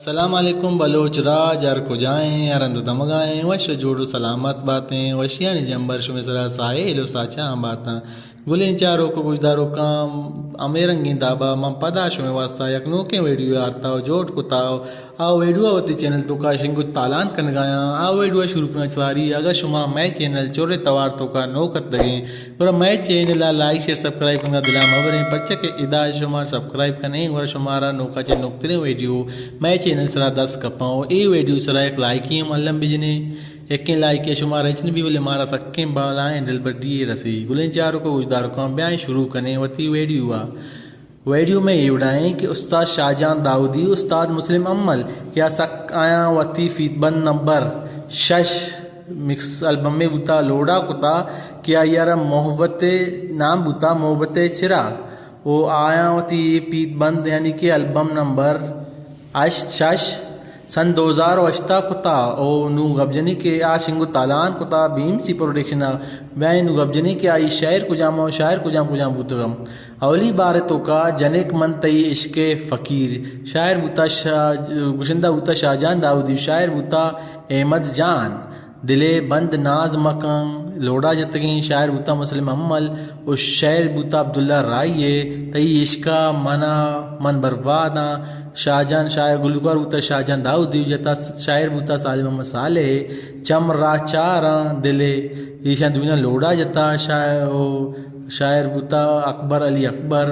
سلام علیکم بلوچ راج، ہر کجائیں، ہر ہند و دمگائیں، وش و جوڑ و سلامت باتیں، وشیانی جمبر شمے سرا ساہیل و ساچاں باتاں۔ گلیں چاروک و گوشداروکاں، ہمے رنگیں دابا من پدا شمے واسطہ یک نوکیں ویڈیو آرتا و جوڑ کتا و آ ویڈیو وتی چینل توکا شنگ و تالان کنگایاں۔ آ ویڈیو شروع کنگ ساری اگاں شما مئے چینل چورے توار توکا نوک اتگیں، گڑا مئے چینل ء لائک، شیئر، سبسکرائب کنگا دلا مبریں، پرچا کہ ادا شما سبسکرائب کنیں، گڑا شمارا نوکا چہ نوکتریں ویڈیو مئے چینل سرا دست کپاں و اے ویڈیو سرا یک لائکی ہم الم بجنیں۔ یکیں لائکی شمارا ہچ نبی، بلے مارا سکیں بالائیں دلبڈی رسی۔ گلیں چاروک و گوشداروکاں، بیائیں شروع کنیں وتی ویڈیو ء۔ ویڈیو مئے اے وڑا ایں کہ استاد شاہجان داؤدی، استاد مسلم امل کہ آ سک آیاں وتی فیت بند نمبر شش مکس البمے بوتا، لوڈا کتا کہ آئی ء را محبت نام بوتا، محبت چراغ، و آیاں وتی اے فیت بند یعنی کہ البم نمبر ہشت شش سن دو ہزار و ہشت ء کتا و نوں گپ جنیں کہ آ شنگ و تالان کتا بی ایم سی پروڈکشن ء۔ بیائیں نوں گپ جنیں کہ آئی شاعر کجام و شاعر کجام کجام بوتگ۔ اولی بار ء توکا جنک من تئی عشق ء فقیر، شاعر بوتا شاہ، گشندہ بوتا شاہجان داؤدی، شاعر بوتا احمد جان، دل ء بند ناز مکن، لوڈا جتگیں، شاعر بوتا مسلم امل و شعر بوتا عبداللہ راہی ء، تئی عشق ء منا من برباداں، شاہجان شاعر، گلوکار بوتا شاہجان داؤدی و جتا شاعر بوتا سالم محمد صالح ء، چم راہ چاراں دل ء، ایشاں دوئیناں لوڈا جتا شاعر و شاعر بوتا اکبر علی اکبر۔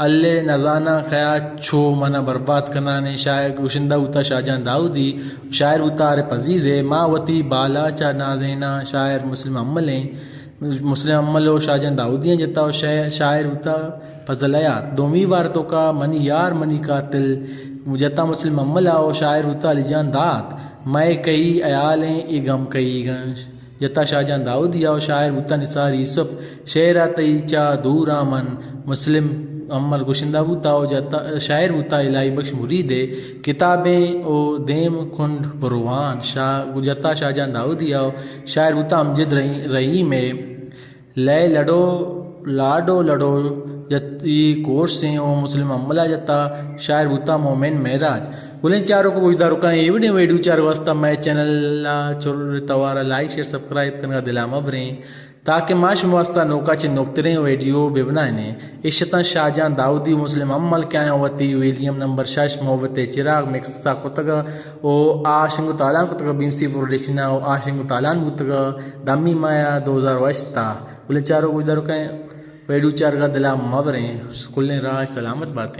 الے نزاناں کیا چو منا برباد کنانے، شاعر گشندہ بوتا شاہجان داؤدی، شاعر بوتا عارف عزیز ء، ما وتی بالاچ ء نازیناں، شاعر مسلم امل ایں، مسلم امل و شاہجان داؤدی ایں جتا و شاعر، شاعر بوتا فضل حیات۔ دومی بار توکا منی یار منی قاتل، جتا مسلم امل ء و شاعر بوتا علی جان داد، مئے کئی حیال ایں اے غم کئی گنش۔ جتا شاہجان داؤدی ء و شاعر بوتا نثار یوسف، شعر ء تئی چا دوراں من، مسلم امل گشندہ بوتا و جتا شاعر بوتا الہی بخش مرید ء، کتابیں و دیم کنڈ بروان شاہ، جتا شاہجان داؤدی ء و شاعر بوتا امجد رحی-، رحیم ء، لئے لڈو لاڈو لڈو جت ای کورسیں و مسلم امل ء جتا شاعر بوتا مومن معراج۔ گلیں چاروک و گوشداروکاں، اے وڑیں ویڈیو چارگ واسطہ مئے چینل ء چر توار ء لائک، شیئر، سبسکرائب کنگ ء دل ء مہ بریں، تاکہ ما شما واسطہ نوکا چہ نوکتریں ویڈیو بہ بنائینیں۔ ایش اتاں شاہجان داؤدی و مسلم امل کہ آیاں وتی ویلیم نمبر شش محبت ء چراغ مکس ء کتگ ء و آ شنگ و تالان کتگ ء بی ایم سی پروڈکشن ء و آ شنگ و تالان بوتگ ء دہمی ماہ ء دو ہزار و ہشت ء۔ گلیں چاروک و گوشداروکاں، ویڈیو چارگ ء دل ء مہ بریں، کلیں راج سلامت باتیں۔